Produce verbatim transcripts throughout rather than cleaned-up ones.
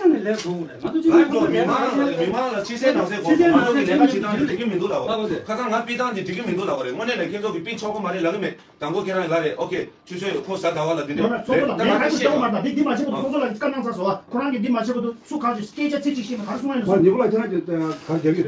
ཚད་ནས་ལས་དགོས་རེད། ང་ཚོ་སྤྱི་ལ་ཚོགས་པ་མི་མང་ལ་མི་མང་ལ་ཕྱི་གསལ་ནང་གསལ་གོ། ང་ཚོ་གི་ལས་ཀ་བྱེད་སྟངས་དེ་འགྲིག་གི་མི་འདུག་ལབ་པ་རེད། ཁ་སང་ང་སྤི་ཐང་དེ་འགྲིག་གི་མི་འདུག་ལབ་པ་རེད། དངོས་གནས་ལ་ཁྱེད་ཚོ་གི་སྤི་ཚོགས་ཀྱི་མ་རེད་ལབ་གི་མེད། དང་པོ་ཁྱེད་རང་ལ་རེད། ཨོ་ཁེ། ཆུ་ཚོད་ཁོ་གཟའ་ཟླ་བ་ལ་འདི་འདྲ་རེད། ཚོགས་གཙོ་ལགས་ངས་ཧ་གོ་ཤེས་མ་རེད། འདི་འདི་མ་བྱེད་པ་དུ་ཚོགས་གཙོ་ལགས་བཀའ་གནང་ཚར་སོང་བ། ཁོ་རང་གིས་འདི་མ་བྱེད་པ་དུ་སུ་གང་ཞིག་སྐད་ཆ་ཚིག་གཅིག་བཤད་ན་ག་རེ་གསུང་ཡ་ཡིན་ལ། ཉི་མ་ལ་ཁྱེད་རང་གིས་ག་རེ་རྒྱག་གི་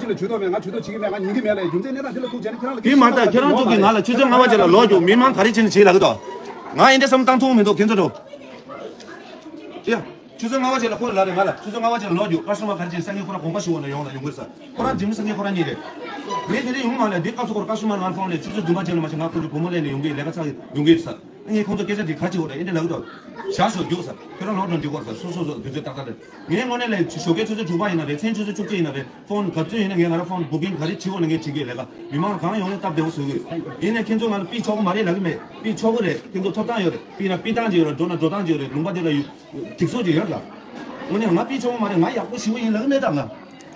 ཚོད་ཅིག་ལ་ཇུས་གཏོགས་མེད། ང་ཇུས་གཏོགས་བྱེད་ཀྱི་མེད། ང་ཉན་གྱི་མེད་ལབ་རྒྱུ་མཚན་གནས་སྟངས་དེ་ལ་ཐུག་བྱས་ན་ཁྱེད་རང་ལ། དེ་མ་རེད་ད། ཁྱེད་རང་ཚོ་གིས་ང་ལ་ཆུ་ཚོད་ལྔ་པ་ཅིག་ལ་ལོག་རྒྱུགས། མི་མང་ག་རེ་བྱས་ནས་བྱེད་ལབ་ཀྱི་འདུག་ང་འདི་འདྲ་བསམ་བཏང་ཐུབ་མི་འདུག་ཁྱེད་ཚོ་འགྲོ། ཡ། ཆུ་ཚོད་ལྔ་པ་ཅིག་ལ་ཁོ་ལ་རེད། ང་ལ་ཆུ་ཚོད་ལྔ་པ་ཅིག་ལ་ལོག་རྒྱུགས། ཀ་སི་ཊ་མར་ག་རེ་བྱས་ནས་སང་ཉིན་ཁོ་རང་དགོངས་པ་ཞུ་བ་ན་ཡོང་ལ་ཡོང་གི་རེད་ས། ཁོ་རང་རྗེས་མ་སང་ཉིན་ཁོ་རང་གཉིས་རེད། ངས་དེ་འདྲ་ཡོང་མ་ལ་འདི་སྐབས་སུ་ཁོ་རང་ཀ་སི་ཊ་མར་ང་ལ་ཕོན་སླེབས། ཆུ་ཚོད་བདུན་པ་ཅིག་ལ་མ་གཞི་ང་ཁོ་ཚོའི་བུ་མོ་སླེབས་ནས་ཡོང་གི་ལས་ཀ་ཚར་ཡོང་གི་རེད་ས། ངས་ཁོང་ཚོ་སྐད་ཆ་འདི་ག་ཅིག་འོ་རེད། ཨེ་འདྲ་ལབ་གི་འདུག་བཞག་སོ་རྒྱུགས་ས། ཁྱོད་རང་ལོག་འགྲོ་འགྲིག་གོ་ས། སོ་སོ་སོ་དུས་ཚོད་ཏག་ཏག་རེད། ངས་དངོས་གནས་ལས་ཞོགས་ཀའི་ཆུ་ཚོད་དྲུག་པ་ཡིན་ན་རེད། མཚན་ཆུ་ཚོད་བཅུ་གཅིག་ཡིན་ན་རེད། ཕོན་ག་ཚོད་ཡིན་ན་ང་རང་ཕོན་བུ་ཀིང་ག་རེ་བྱེད་འོ་ན་ངས་བྱེད་ཀྱི་ལས་ཀ། མི་མང་གང་ཡོང་ནས་སྟབས་བདེ་བོ་བཟོ་གི་ཡིན་ནས་ཁྱེད་ཚོ་ང་ལ་ཕུད་ཆོག་གི་མ་རེད་ལབ་གི་མེད། ཕུད་ཆོག་གི་རེད། ཁྱེད་ཚོ་ཐོབ་ཐང་ཡོད་རེད། ཕུད་ན་ཕུད་ཐང་ཅིག་ཡོད་རེད། འགྲོ་ན་འགྲོ་ཐང་ཅིག་ཡོད་རེད། ལུང་པ་དེ་ལ་ཡོད། སྒྲིག་སྲོལ་ཅིག་ཡོད་ལ། དངོས་གནས་ང་ཕུད་ཆོག་གི་མ་རེད། ང་ཡག་པོ་ཞེ་པོ་ཡིན་ལབ་གི་མེད་ད་ང་།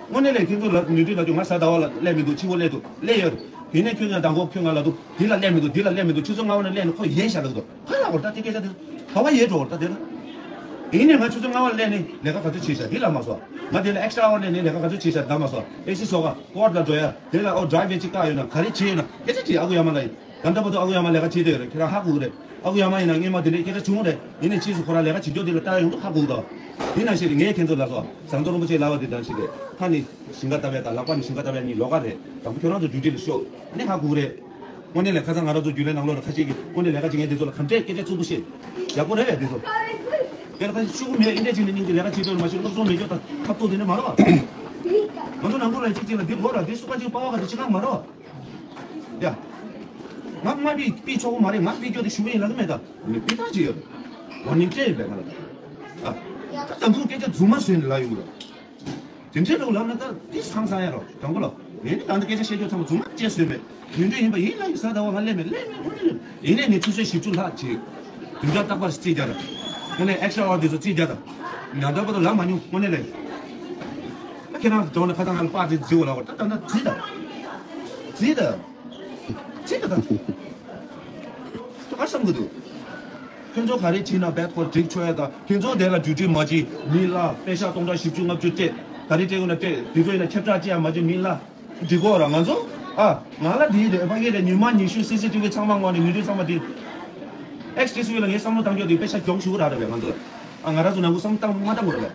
དངོས་གནས་ལས་ཁྱེད་ཚོ་ལ་ནུས་མཐུ་ལ་ཅུང་ང་གཟའ་ཟླ་བ་ལ་སླེབས་མི་འདུག་ཕྱི་པོ་སླེབས་འདུག་སླེབས་ཡོད། དེ་ནས་ཁྱོད་ཀྱང་མདང་དགོང་ཁྱོད་ང་ལ་འདུག་འདི་ལ་སླེབས་མི་འདུག་འདི་ལ་སླེབས་མི་འདུག་ཆུ་ཚོད་ལྔ་པ་ལ་སླེབས་ནས་ཁོ་ཡལ་བཞག་ལབ་འདུག་ཧ་ལ་གོ་ད་དེ་སྐད་ཆ་དེ་ག་བ་ཡལ་འགྲོ་གོ་ད་དེ་ལ། ཡིན་ནས་ང་ཆུ་ཚོད་ལྔ་པ་ལ་སླེབས་ནས་ལས་ཀ་ག་ཚོད་བྱས་བཞག་འདི་ལ་མ་སོ། ང་དེ་ལ་ཨེག་སི་ཊྲ་ཨ་ཝར་སླེབས་ནས་ལས་ཀ་ག་ཚོད་བྱས་བཞག་ད་མ་སོ། ཨེ་སི་སོ་ག་ཀོར་ལ་འགྲོ་ཡ་དེ་ལ་ཨོ་ཌ་རའི་ཝར་ཅིག་བཀག་ཡོད་ན་ག་རེ་བྱས་ཡོད་ན་སྐད་ཆ་དྲིས། ཨ་ཁུ་ཡ་མ་ལ་ཡིན། ད་ལྟ་བར་དུ་ཨ་ཁུ་ཡ་མ་ལས་ཀ་བྱེད་བསྡད་ཡོད་རེད། ཁྱེད་རང་ཧ་གོ་གི་རེད། ཨ་ཁུ་ཡ་མ་ཡིན་ན་སྔོན་མ་དེ་འདྲའི་སྐད་ཆ་བྱུང་རེད། ཡིན་ནའི་ཕྱིས་སུ་ཁོ་རང་ལས་ཀ་བྱེད་ཕྱོགས་དེ་ལ་ལྟ་ཡོང་དུས་ཧ་གོ་གི་འདུག་ཡིན་ནང་བཞིན་ངས་ཁྱེད་ཚོ་ལ་སོ་ཟམ་གདོང་རིན་པོ་ཆེ་ལབ་པ་དེ་ལྟར་ཞིག་རེད། ཁ་ནི་ཞིང་ཁ་བཏབ་ཡ་དང་ལག་པ་ནི་ཞིང་ཁ་བཏབ་ཡ་གཉིས་ལོགས་ཀ་རེད། དང་པོ་ཁྱོད་རང་ཚོ་ཌིའུ་ཊི་ལ་ཤོག་ཨ་ནི་ཧ་གོ་གི་རེད། དངོས་གནས་ལས་ཁ་སང་ང་རང་ཚོ་རྒྱུན་ལས་ནང་ལོགས་ལ་ཁ་ཤས་ཀྱིས་དངོས་གནས་ལས་ཀ་བྱེད་མཁན་དེ་ཚོ་ལ་ག་འདྲས་སྐད་ཆ་རྩུབ་པོ་བཤད། ཡག་པོ་རེད་པས་དེ་ཚོ། དེ་ལ་ཁ་ཤས་ཤུགས་མེད་ཨིན་འདྲས་བྱས་ནས་སྙིང་གི་ལས་ཀ་བྱེད་འདོད་མ་ཤེས་སློབ་སྦྱོང་མེད་ཀྱོག་ད་ཐབས་ཐུག་དེ་འདྲས་མ་རེད་པ། ང་ཚོ་ནང་ཁུལ་ལ་གཅིག་གཅིག་ལ་འདི་བོ་ར་འདི་སུ་ཁ་ཅིག་པ་བ་ག་དེ་ཅི་གང་མ་རེད་པ། ཡ། ང་མ་ཕུད་ཕུད་ཆོག་གི་མ་རེད། ང་ཕུད་རྒྱུ་དེ་ཞུ་གི་ཡིན་ལབ་གི་མེད་ད། ཨ་ནི་ཕུད་ཐག་ཅིག་ཡོད་རེད། ཝར་ནིང་སྤྲད་ཡོད་པས་ང་ལ། ཨ། ད་དང་ཐོག་སྐད་ཆ་རྫུན་མ་བཟོས་ནས་ལབ་ཡོང་གི་རེད། དེ་འདྲའི་ལུགས་ལབ་ན་ད་འདི་ཚང་ཚང་ཡ་རོ་དང་པོ་ལ། ཡིན་ནི་ད་ལྟ་སྐད་ཆ་བཤད་རྒྱུ་ཚང་མ་རྫུན་མ་བྱས་བཟོས་མེད། ཡིན་འདྲ་ཡིན་པ་ཡིན་ལ་ཡིན་ས་ད་བ་ང་ལས་མེད་ལས་མེད་ཁོ་ནི་ཡིན་ནས་ནི་ཆུ་ཚོད་བཞི་བཅུ་ལྷག་བྱས། དུས་ཚོད་རྟག་པར་རྩིས་རྒྱག་དང་། དངོས་གནས་ཨེག་སྟྲ་ཨ་ཝར་དེ་ཚོ་རྩིས་རྒྱག་དང་། ཉག་ད་བར་དུ་ལབ་མ་མྱོང་དངོས་གནས་ལས། ད་ཁྱེད་རང་གྲོགས་ནས་ཁ་ཐང་ང་ལ་པར་དེ་བརྗེ་བ་ལ་བར་ད་ད་ད་རྩིས་དང་། རྩིས་དང་། རྩིས་དང་ད། ཁྱོད་ག་བསམ་གི་འདུག་ཁྱོད་ཚོ་ག་རེ་བྱེད་ན་བེད་ཁོ་འགྲིག་ཆོག་ཡ་དང་། ཁྱོད་ཚོ་དེ་ལ་ཌིའུ་ཊི་མ་བྱེད་མི་ལ་པེ་ཤ་སྟོང་ཕྲག་བཞི་བཅུ་ལྔ་བཅུ་སྤྲད། ག་རེ་སྤྲད་དགོས་ན་སྤྲད། དེ་ཚོ་ཡིན་ན་ཁྱབ་བསྒྲགས་ཅི་ཡང་མ་བྱེད་མི་ལ་འགྲིག་གོ་ར། ང་ཚོ་ཨ་ང་ལ་དེའི་རེད་ཕ་གི་རེད། ཉི་མ་ཉི་ཤུ་སི་སི་ཊི་ཝི་ཚང་མ་ངོ་ནས་མི་འདུས་ཚང་མ་དེ་ཨེག་སི་ཊི་སི་ཝི་ལ་ངས་བསམ་བློ་བཏང་རྒྱུ་དེ་པེ་ཤ་གྱོང་ཞུ་གི་ར་ར་བས་ང་ཚོ་ཨ་ང་རང་ཚོ་ནང་ཁུལ་བསམ་བློ་བཏང་མ་བཏང་གོ་ར་བས།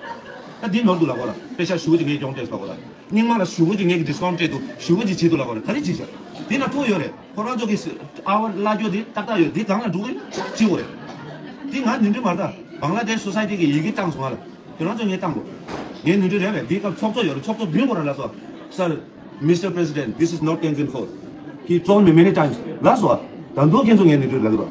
ད་དེ་ནོར་འདུག་ལ་གོ་ར། པེ་ཤ་ཞུ་གི་ངས་གྱོང་སྤྲད་ས་གོ་ར། རྙིང་མ་ལ་ཞུ་གི་ངས་ཀྱི་ཌི་སི་ཀའུན་ཊི་སྤྲད་འདུག་ཞུ་གི་ཅི་བྱེད་འདུག་ལ་གོ་ར། ག་རེ་བྱེད་ཤག་དེ་ན་ཐུག་ཡོད་རེད། ཁོ་རང་ཚོ་གི་ཨ་ཝར་གླ་རྒྱུ་དེ་ཏག་ཏག་ཡོད། དེ་གང་ལ་འགྲོ་གི་ཅི་གོ་རེད། དེ་ང་ནི་འདྲི་མར་ད་བང་ལ་དེ་སོ་སའི་ཊི་གི་ཡི་གེ་བཏང་སོང་ང་ལ། ཁྱོད་རང་ཚོ་ངས་བཏང་དགོས། ངས་ནི་འདྲི་རེད་བས། དེ་སྐབས་ཚོགས་གཙོ་ཡོད་རེད། ཚོགས་གཙོ་བདུན་གོ་ར་ལ་སོ། Sir, Mister President, this is not ten Zin four. He told me many times. ལ་སོ། ད་འདུག་ཁྱེད་ཚོ་ངས་ནི་འདྲི་ལ་གི་རོ།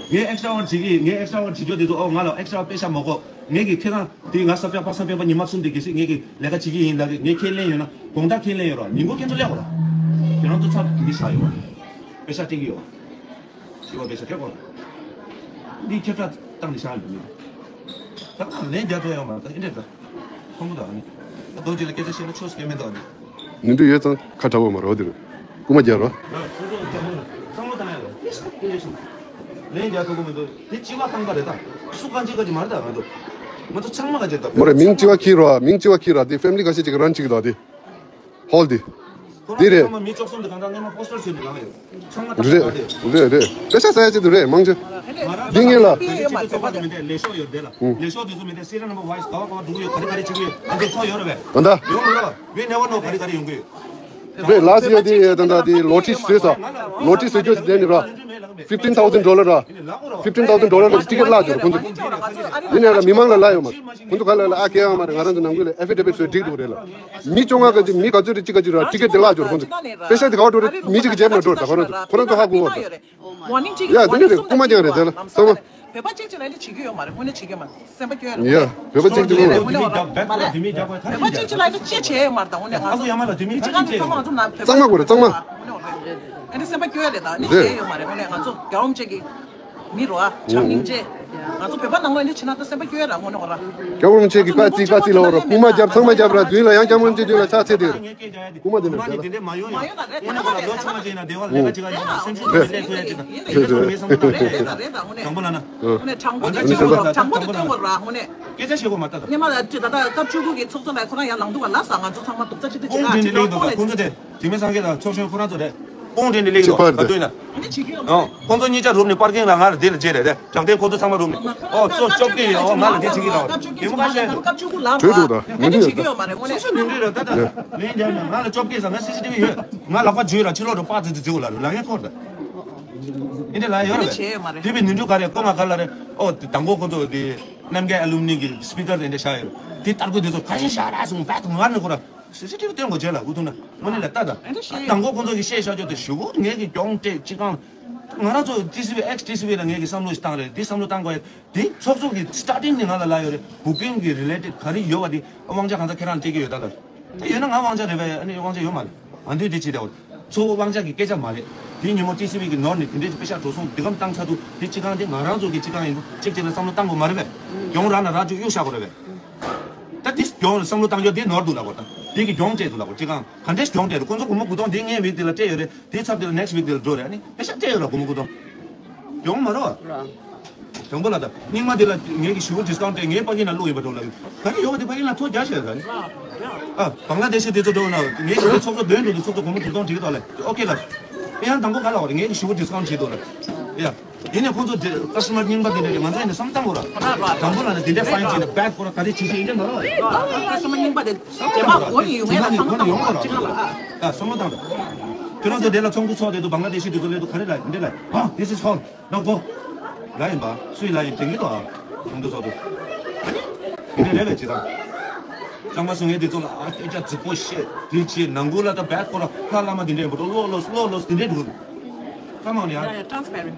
ངས་ཨེག་སྟྲ་ཝར་བྱེད་ཀྱི་ངས་ཨེག་སྟྲ་ཝར་བྱེད་རྒྱུ་དེ་ཚོ་ཨོ་ང་ལ་ཨེག་སྟྲ་ཝར་པེ་ཤ་མ་དགོས། ངས་ཀྱི་ཁྱེད་རང་དེ་ང་ས་པ་པ་ས་པ་པ་ཉི་མ་གསུམ་དེ་གི་སི་ངས་ཀྱི་ལས་ཀ་བྱེད་ཀྱི་ཡིན་ལ་གི་ངས་ཁས་ལེན་ཡོད་ན་དགོང་དག་ཁས་ལེན་ཡོད་ར། ཉིན་གུང་ཁྱེད་ཚོ་ལས་གོ་ར། ཁྱེད་རང་ཚོ་ཚབ་མི་ཤ་ཡོད་ར། པེ་ཤ་སྤྲད་ཀྱི་ཡོད་ར། ཞི་བ་པེ་ཤ་སྤྲད་གོ་ར། འདི་ཁྱེད་ཚོ་བཏང་ནས་ཤ་ཡོད་མི། ད་ག་ལན་རྒྱག་ཐུབ་ཡོད་མ་རེད། ད་ཨེ་འདྲས་ད་ཁོང་ཁོ་ད་ཨ་ནི་ད་རྡོ་རྗེ་ལ་སྐད་ཆ་བཤད་ན་ཆོས་སྐད་མེད་ད་ཨ་ནི། ནི་འདྲ་ཡོད་ཙང་ཁ་གྲག་པོ་མ་རེད་འོ་དེ་རུ་རྐུ་མ་རྒྱག་རོ། ཡ་སོ་སོ་རྒྱག་མོ་ར་བསམ་བློ་བཏང་ཡ་རོ། ལན་རྒྱག་ཐུབ་ཀྱི་མི་འདུག་དེ་སྤྱི་བ་ཁང་པ་རེད་ད། སུ་གང་ཅི་ག་ཅི་མ་རེད་ད། ང་ཚོ་ང་ཚོ་ཚང་མ་ག་ཅི་ད། མོ་རེ་མིང་སྤྱི་བ་ཁྱི་རོ། མིང་སྤྱི་བ་ཁྱི་ར། དེ་ཕེ་མི་ལི་ག་ཤེད་ཅིག་རན་ཅིག་ད་དེ། ཧོལ་དེ། དེ་རེད། ཚང་མ་མི་བཅུ་གསུམ་དེ་གང་ལྟར་སྔོན་མ་པོ་སི་ཊར་བཟོས་ནས་ལངས་ཡོད། ཚང་མ་ད་རེད་ད་དེ། རེད་རེད། པེ་ཤ་ཟ་ཡ་ཅིག་ཏུ་རེད་མང་ཆེ། ང་རང་འདི་ངེད་ལ། ལས་ཤོག་ཡོད་དེ་ལ། ལས་ཤོག་དེ་ཚོ་མི་དེ་སི་རི་ཡལ་ནམ་བར་ཝའི་སི་ག་བ་ག་བ་འགྲོ་གི་ཡོད། ག་རེ་ག་རེ་བྱེད་ཀྱི་ཡོད། ང་ཚོ་ཐོ་ཡོད་རེད་བས། ད་ད། ཡོང་མི་རེད་བ། We never know ག་རེ་ག་རེ་ཡོང་གི་ཡོད། རེད། ལ་སི་ཡ་དེ་ད་ད་དེ་ལོ་ཊི་བཟོས་ས། ལོ་ཊི་བཟོས་རྒྱུ་ཞིག་དེ་ནི་ར། fifteen thousand dollar ར། fifteen thousand dollar ལ་ཊི་ཀེ་ཊི་བརླག་འགྲོ་ར་ཁོང་ཚོ། ཡིན་ནའི་ར་མི་མང་ལ་ལབ་ཡོད་མ་རེད། ཁོང་ཚོ་ག་ལ་ལ་ཨ་ཁེ་ཨ་མ་རེད། ང་རང་ཚོ་ནང་ཁུལ་ལ་ཨེ་ཕི་ཌེ་བིཊ་བཟོས་འགྲིག་འགྲོ་རེད་ལ། མི་བཅོ་ལྔ་ག་ཅིག་མི་ག་ཚོད་རེད་གཅིག་ག་ཅིག་ར་ཊི་ཀེ་ཊི་དེ་བརླག་འགྲོ་ར་ཁོང་ཚོ། པེ་ཤ་དེ་ག་བ་འགྲོ་རེད། མི་གཅིག་གི་ཇེབ་ནང་འགྲོ་ར་ད་ཁོ་རང་ཚོ་ཁོ་རང་ཚོ་ཧ་གོ་བ་རེད། ཡ་དེ་ནི་རེད། རྐུ་མ་རྐྱང་རེད་དེ་ལ་ཚང་མ། བོད་པ་གཅིག་གཅིག་ལ་ནི་བྱེད་ཀྱི་ཡོད་མ་རེད། དངོས་གནས་བྱེད་ཀྱི་ཡོད་མ་རེད། སེམས་པ་སྐྱོ་ཡ་རེད། ཡ་བོད་པ་གཅིག་གཅིག་ལ་དངོས་གནས་མ་རེད། བོད་པ་གཅིག་གཅིག་ལ་ནི་ཅི་བྱས་ཡོད་མ་རེད། ད་དངོས་གནས་ང་ཚོ་མི་གཅིག་གང་ཚང་མ་ཚོ་ན་བོད་པ་གཅིག་གཅིག་ལ་ནི་སེམས་པ་སྐྱོ་ཡ་རེད། ད་ནི་བྱས་ཡོད་མ་རེད། དངོས་གནས་ང་ཚོ་རྒྱལ་བ་རིན་པོ་ཆེ་གི་མི་རོ་ཨ་ཆམ་སྙིང་རྗེ། ང་ཚོ་བོད་པ་ནང་ལོགས་ནི་ཕྱི་ནང་ད་སེམས་པ་སྐྱོ་ཡ་ར་དངོས་གནས་ར། རྒྱལ་བ་རིན་པོ་ཆེ་གི་བཀའ་བརྩི་བཀའ་བརྩི་ལ་འོ་ར། རྐུ་མ་རྒྱབ་ཚང་མ་རྒྱབ་ར། དུས་ལ་ཡང་རྒྱལ་བ་རིན་པོ་ཆེ་དུས་ལ་ཕྱག་འཚལ་དེ་ར། རྐུ་མ་དེ་ནི་རྒྱལ་བ། མ་ཡོང་ཡ། དངོས་གནས་ཁོ་ལ་ལོ་ཆུང་བ་ཅིག་ཡིན་ན་བདེ་བ་ལས་ཀ་ཅིག་ག་ཡོང་ན་སེམས་ཤུགས་ཅིག་སླེབས་ཐུབ་ཡ་ཅིག་དང་། དེ་ཚོ་ངའི་བསམ་བློ་ནང་རེད། དྲང་པོ་ལ་ན། དྲང་པོ་དེ་སྟོན་དགོས་ར་དངོས་གནས། སྐད་ཆ་བཤད་དགོས་མ་ལྟ་དང་། སྔོན་མ་ལ་ད་ལྟ་སྐབས་བཅུ་དགུ་གི་ཚོགས་གཙོ་ལ་ཁོ་རང་ཡང་ལངས་འདུག་བ་ལ་ས་ང་ཚོ་ཚང་མ་རྡོག་རྩ་གཅིག་ཏུ་ཁོང་དྲན་ནས་གླེང་འདུག་ཁོང་ཚོ་དེ་དེ་མིན་སངས་རྒྱས་དང་ཚོགས་གཞོན་ཁོ་རང་ཚོ་རེད། ཁོང་དྲན་ནས་གླེང་འདུག་ག་དུས་ན། ཨོ། ཁོང་ཚོ་གཉིས་ཆ་རུབ་ནས་པར་ཀིང་ལ་ང་ལ་དེ་ལ་རྗེས་རེད་དེ། དྲང་བདེན་ཁོང་ཚོ་ཚང་མ་རུབ་ནས། ཨོ་ཙོ་བཅོ་བརྒྱད་ཡོད། ཨོ་ང་ལ་དེ་བྱེད་ཀྱི་རེད། དེ་མོ་ཁ་ཤས་འདུག་གྲོས་འདུག་ད་མི་འདུག་ད། སོ་སོ་མི་འདུག་རེད་ད་ད། ལན་རྒྱག་ན་ང་ལ་བཅོ་བརྒྱད་ཟ། ང་སི་སི་ཊི་ཝི་ཡོད། ང་ལག་པ་འཇུས་ལ་ཕྱི་ལོགས་རུ་པར་ཙི་ཙི་ཙི་འོ་ལ་རུ་ལ་ངས་ཁོར་ད། ཨིན་དེ་ལ་ཡོད་རེད། དེ་བས་ནི་འདུག་ག་རེད། ཁོ་ང་ག་ལ་རེད། ཨོ་དེ་དང་པོ་ཁོང་ཚོ་དེ་རྣམ་རྒྱལ་ཨ་ལུ་མི་ནི་གི་སི་པི་ཀར་དེ་འདྲ་བཞག་ཡོད། དེ་ལྟར་གོ་དེ་ཚོ་ཁ་ཤས་བཞག་ར་སོང་བད་དུ་ང་ནི་ཁོ་ར། སི་སི་ཊི་ཝི་སྟོན་དགོས་བྱས་ལ་འུ་ཐུག་ན་དངོས་གནས་ལ་ལྟ་ད། དང་པོ་ཁོང་ཚོ་གི་བཤད་བཞག་ཆོག་དེ་ཞུ་གོ་ངས་གི་གྱོང་སྤྲད་ཅི་གང་། ང་རང་ཚོ་ཊི་སི་ཝི་ཨེག་སི་ཊི་སི་ཝི་ལ་ངས་གི་བསམ་བློ་ཞིག་བཏང་རེད། འདི་བསམ་བློ་བཏང་དགོས་ཡ་དེ་ཚོགས་གཙོ་གི་སི་ཊར་ཊིང་ནས་ང་ལ་ལབ་ཡོད་རེད། བུ་ཀིང་གི་རི་ལེ་ཊེཌ་ག་རེ་ཡོད་པ་དེ་དབང་ཆ་གང་ཚ་ཁྱེད་རང་སྤྲད་ཀྱི་ཡོད་ད་ལ། དེ་ཡོད་ན་ང་དབང་ཆ་རེད་པས། ཨ་ནི་དབང་ཆ་ཡོད་མ་རེད། ང་ཚོས་དེ་བྱེད་དེ་འོ། ཚོགས་པ་དབང་ཆ་གི་སྐད་ཆ་མ་རེད། དེ་ཉིན་མོ་ཊི་སི་ཝི་གི་ནོར་ནས་དེ་འདྲའི་པེ་ཤ་འགྲོ་སོང་འདི་གམ་བཏང་ཚར་དུས་དེ་སྤྱི་ཁང་དེ་ང་རང་ཚོ་གི་སྤྱི་ཁང་ཡིན་དུས་གཅིག་དེ་ལ་བསམ་བློ་བཏང་དགོས་མ་རེད་པས། གྱོང་རག་ན་རག་བཅུག་གཡུག་བཞག་དགོས་རེད་པས། ད་དེ་གྱོང་བསམ་བློ་བཏང་རྒྱུ་དེ་ནོར་འདུག་ལབ་དགོས། ད་དེ་གི་གྱོང་སྤྲད་འདུག་ལབ་དགོས། སྤྱི་ཁང་ག་འདྲས་གྱོང་སྤྲད་འདུག་ཁོང་ཚོ་སྒོར་མོ་དགུ་སྟོང་དེ་ངའི་ཝིག་དེ་ལ་སྤྲད་ཡོད་རེད། དེ་ཚབ་དེ་ལ་ནེག་སི་ཊི་ཝིག་དེ་ལ་འགྲོ་རེད། ཨ་ནི་པེ་ཤ་སྤྲད་ཡོད་ར་སྒོར་མོ་དགུ་སྟོང་། གྱོང་མ་རེད་པ། དྲང་པོ་ལ་ད། རྙིང་མ་དེ་ལ་ངེད་ཀྱི་ཞུ་བོ་ཌི་སི་ཀའུན་ཊི་སྤྲད། ངའི་པ་ཀིན་ན་བླུགས་ཡིན་པ་འགྲོ་ལ། ག་རེ་ཡོད་པ་དེ་པ་ཀིན་ན་ཐོ་རྒྱག་བྱས་ཟ། ཨ། བང་ལ་དེ་ཤི་དེ་ཚོ་འགྲོ་ན་ངེད་ཀྱི་ཚོགས་གཙོ་དོན་འགྲོ་དུས་ཚོགས་གཙོ་སྒོར་མོ་དྲུག་སྟོང་འགྲིག་གི་འདུག་ལ། ཨོ་ཁེ་ལ། ཡང་དང་པོ་ག་ལ་བ་རེད། ངེད་ཀྱི་ཞུ་བོ་ཌི་སི་ཀའུན་ཊི་བྱེད་འདུག་ལ། ཡ། དེ་ནས་ཁོང་ཚོ་ཀ་སི་ཊ་མར་རྙིང་པ་དེ་འདྲ་རེད། ང་ཚོ་ཡིན་ན་བསམ་བཏང་དགོས་ར། དང་པོ་ལ་ནི་དེ་འདྲ་ཕ་ཡིན་ཅིག་ན་བེད་ཁོ་ར་ག་རེ་བྱེད་ཤེས་ཡིན་འདྲ་མ་རེད། ཀ་སི་ཊ་མར་རྙིང་པ་དེ་རྗེས་མ་འོ་ཡིན་ཡོང་ངེས་ལ་བསམ་བཏང་དགོས་ར། ཅི་ག་ལ། ཨ། བསམ་བློ་བཏང་དགོས། ཁྱོད་རང་ཚོ་དེ་ལ་ཚོགས་འདུ་ཚོགས་དེ་དུས་བང་ལ་དེ་ཤི་དེ་ཚོ་ལས་དུས་ག་རེ་ལ་འདི་ལ། ཨ། This is hall. Now go. ལ་ཡིན་པ། སུའི་ལ་ཡིན་དྲན་གྱི་འདུག་ཨ། ཁོང་ཚོ་ཚོགས་འདུ། དེ་འདྲ་རེད་པས་ཅི་དང་། ཚང་མ་སུ་ངས་དེ་ཚོ་ལ་ཨ་སྐད་ཆ་རྫིག་པོ་བཤད་དེ་བྱེད་ནང་ཁུལ་ལ་ད་བད་ཁོ་ར་ལྷ་བླ་མ་དེ་འདྲ་ཡིན་པ་འགྲོ་ལོ་ལོ་ལོ་ལོ་དེ་འདྲ་འགྲོ། Come on, yeah. Yeah, yeah, transparent.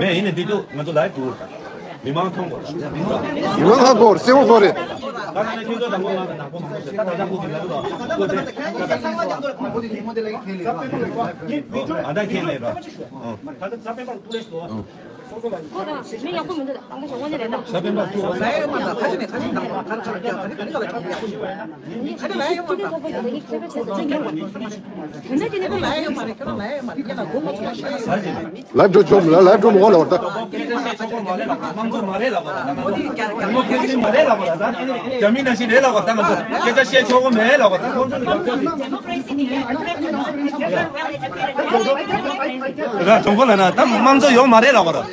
མེད་ཡིན་ནས་འདི་དུ་ང་ཚོ་ལའིབ་འགྲོ། མི་མང་མཐོང་དགོས། མི་མང་ཧ་གོ་སེ་བོ་གོ་རེད། ད་ཁྱོད་ཚོ་དང་པོ་ང་དང་པོ་མང་པོ་ཞིག་ད་ད་ལྟ་ཁོ་གི་ལ་ལུ་ལ་ཁོ་དེ་ཨ་ད་ཁྱེད་ལས་ར། ཨོ། ད་ལྟ་ས་པན་པ་ཏུ་ལེ་ཞོ། མི་ཡག་པོ་མི་འདུག་ད་ང་ཚོ་ཞོགས་ཀ་ནས་ལས་ད། ས་པན་པ་ཏུ། ལ་འགྲོ་ཆོག་མི་ལ་ལ་འགྲོ་མི་འོང་ལ་བར་ད། རྒྱ་མི་ནང་བཞིན་རེད་ལ་བར་ད་ང་ཚོ་སྐད་ཆ་བཤད་ཆོག་གོ་མེད་ལ་བར་ད་ཁོང་ཚོ་ལ་ལ་གྲོང་ཁོ་ལ་ན་ད་དམངས་གཙོ་ཡོང་མ་རེད་ལ་བར།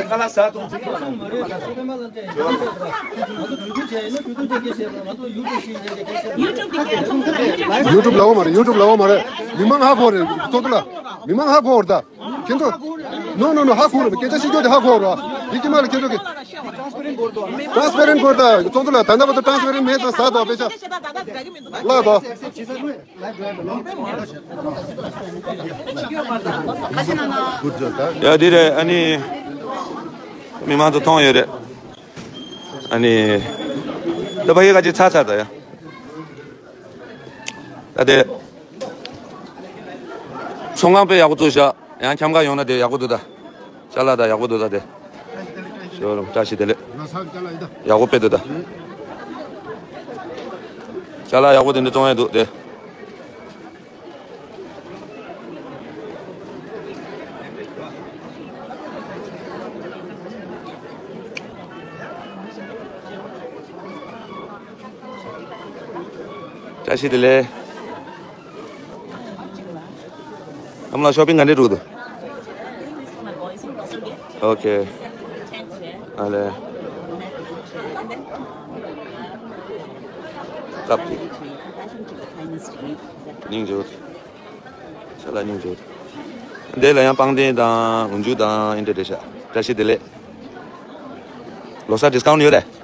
ལ་ཁ་ལག་ཟ་དང་། ཡུ་ཊུབ་ལའོ་མ་རེད། ཡུ་ཊུབ་ལའོ་མ་རེད། མི་མང་ཧ་གོ་རེད། ཚོགས་འདུ་ལ་མི་མང་ཧ་གོ་རེད་ད། ཁྱེད་ཚོ། ནོ་ནོ་ནོ། ཧ་གོ་རེད། སྐད་ཆ་བཤད་རྒྱུ་དེ་ཧ་གོ་རེད། ཡིད་ཀྱི་མ་ལ་ཁྱེད་ཚོ་གི། ཊ་རན་སི་པེ་རེན་ཊི་དགོས་རེད་ད། ཚོགས་འདུ་ལ་ད་ལྟ་བར་དུ་ཊ་རན་སི་པེ་རེན་ཊི་མེད་ཙང་ཟ་དོ། དཔེ་ཆ་བཀླགས་དོ། ཡ་འདི་རེད། ཨ་ནི་མི་མང་ཚོ་མཐོང་ཡོད་རེད། ཨ་ནི་ད་ཕ་གི་ཁ་ཅིག་ཚར་ཚར་ད་ཡ། ད་དེ་ཚོང་ཁང་དཔེ་ཡག་པོ་བཙུགས་ཤག་ཡང་འཁྱམ་ག་ཡོང་ན་དེ་ཡག་པོ་འདུག་ད། ཅ་ལག་ད་ཡག་པོ་འདུག་ད་དེ། ཞོ་རུམ་བཀྲ་ཤིས་བདེ་ལེགས། ཡག་པོ་དཔེ་འདུག་ད། ཅ་ལག་ཡག་པོ་དེ་འདྲ་བཙོང་ཡ་འདུག་དེ། བཀྲ་ཤིས་བདེ་ལེགས། ཨ་མ་ལགས་ཤོ་པིང་ག་འདྲས་འགྲོ་གི་འདུག་ཨོ་ཁེ། ཨ་ལེ། སྐབས་དེ། སྙིང་རྗེ་པོ། ཤ་ལ་སྙིང་རྗེ་པོ། འདི་ལ་ཡང་པང་གདན་དང་འོག་འཇུག་དང་ཨིན་ཏྲ་རེད་ཤག་བཀྲ་ཤིས་བདེ་ལེགས། ལོ་གསར་ཌི་སི་ཀའུན་ཊི་ཡོད་རེད།